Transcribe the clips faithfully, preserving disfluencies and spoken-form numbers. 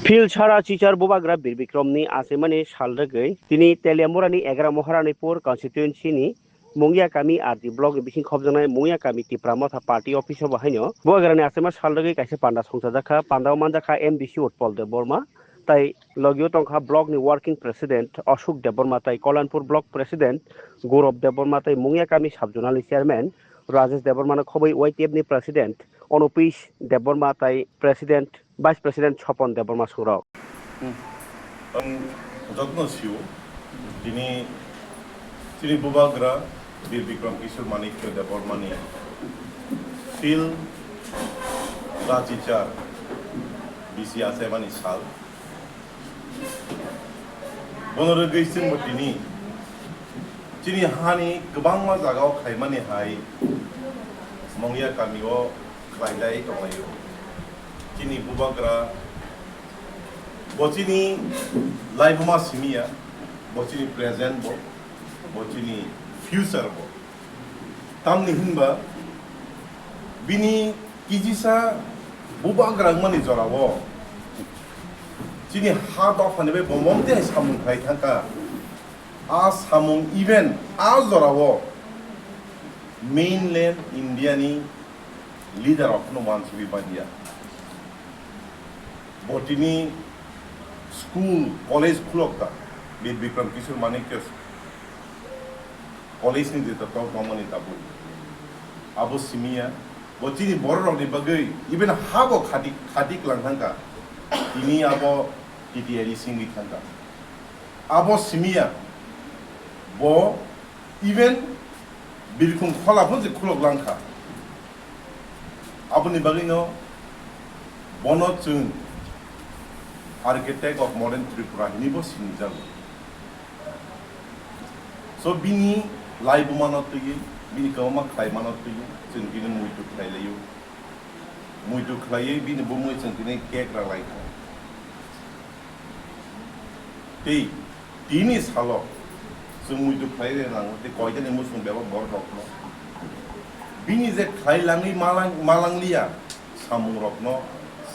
Phil Sara Chichar Bubagra Bir Bikramni achaimani sal rwgwi tini Teliamurani Egra Moharanipur constituency-ni Mungya Kami R D block-ni bising khopjaknai Mungya Kami Tipra Motha Party office-o bo haino Bubagrani achaima sal rwgwi kaisa panda songchajakha. Pandao manjakha M D C Utpal Debbarma, tai logio tongkha block-ni working president Ashok Debbarma tai Kalanpur block president Gaurav Debbarma tai Mungya Kami sub-zonal-ni chairman Rajesh Debbarmano khobwi Y T F-ni president Anupesh Debbarma tai president Vice President Chopon Debbarma songrok. Ang jotno sio, tini, tini Bubagra Bir Bikram Kishore Manikya Debbarmani Phil Rachichar bisi achaimani sal. Bono rwgwi chwngbo tini chini hani kwbangma jagao khaimani hai Mungya Kami-o khlailai tonglaio. Chini Bubagra bo chini laibuma simiya, bo chini present bo, bo chini future bo. Tamni hinba bini kijisa Bubagra wngmani jorao chini ha dophani bai bo mom tei samung khai thangkha. A samung even a jorao mainland India ni leader rok no wansugwi badiya. Bo tini school, college khulok ta, Bir Bikram Kishore Manikya college ni jeta tok tongmani tabuk. Abo simiya, bo chini borok rokni bagwi, even habo khati, khati klang thangkha. Tini abo T T R E singwi thangkha. Abo simiya, bo even Birkhung khola phano je khulok langkha. Aboni bagwino bono chwng Architect of Modern Tripura hinwi bo sinijago. So bini laibumano twiwi, bini kwbangma khlaimano twiwi chwng bini muitu khlailaio. Muitu khlaiwi bini bumui chwng tini cake rwlaikha. Tei tini salo chwng muitu khlai rwnango tei koitani muchung bebak borok rokno bini je khlai langwi malang-, malangliya samung rokno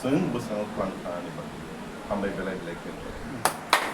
chwng bwskango twlang thani bagwi hambai belai belai khe.